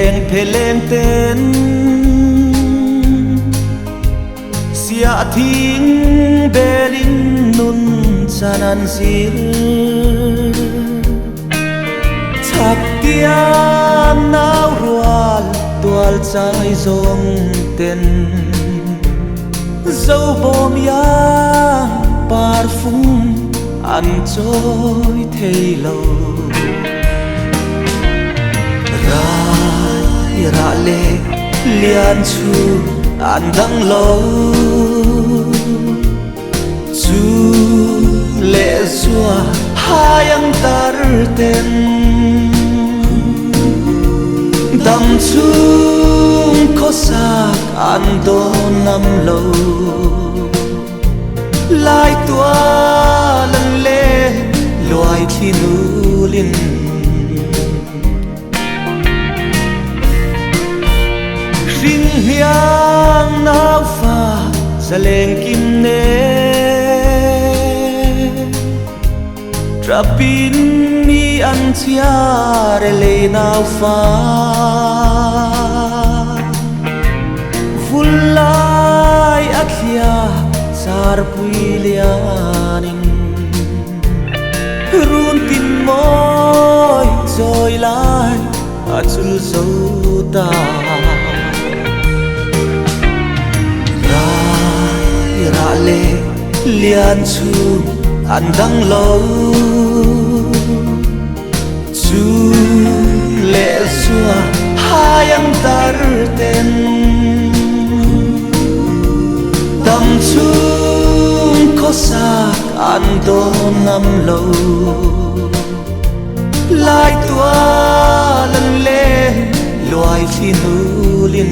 Phengphe leng ten sia thing belin nun chanan zir chak tiang nau rual tual chai zong ten dâu bom yang parfum an trôi thei lo rai ra le lian chu an dang lo chu lệ xua hai ang tar ten dam chung kho sak an don nam lo lai tua lan le loài thi nulin rin hiang nau fa zaleng kim ne trapin mi an chiare le nau fa vulai athlia sar pui lianin run tin moi trôi lại a chul zo ta rai ra le lian chu an dang lo chu lệ xua hai ang tar ten dam chung kho sak an don ngam lo lai tua lan le loài thi nulin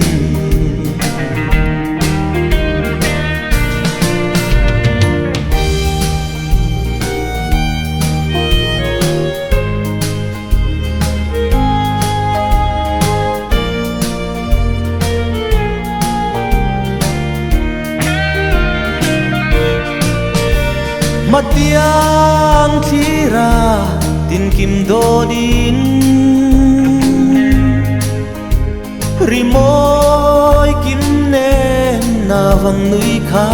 matiang thira tin kim dodin rimoi kim nem na vang nui kha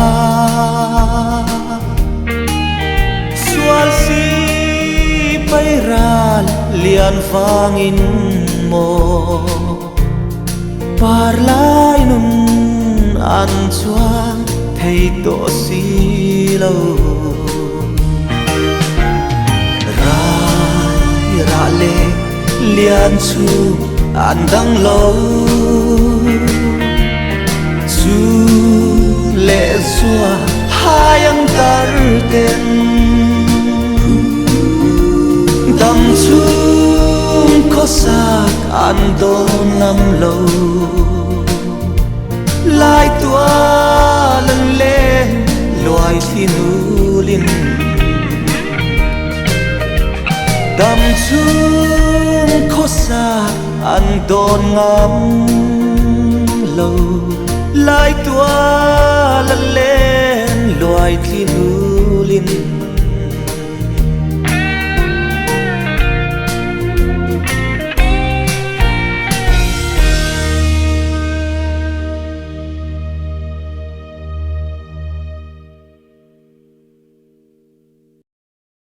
sual si pai ral lian fangin mo par lai nun an chuang thei to si lo ra le lian chu an dang lo chu lệ xua hai ang tar ten dam chung kho sak an don ngam lo lai tua lan le loài thi nulin dam chung kho sak an don ngam lo lai tua lan len loài thi nulin.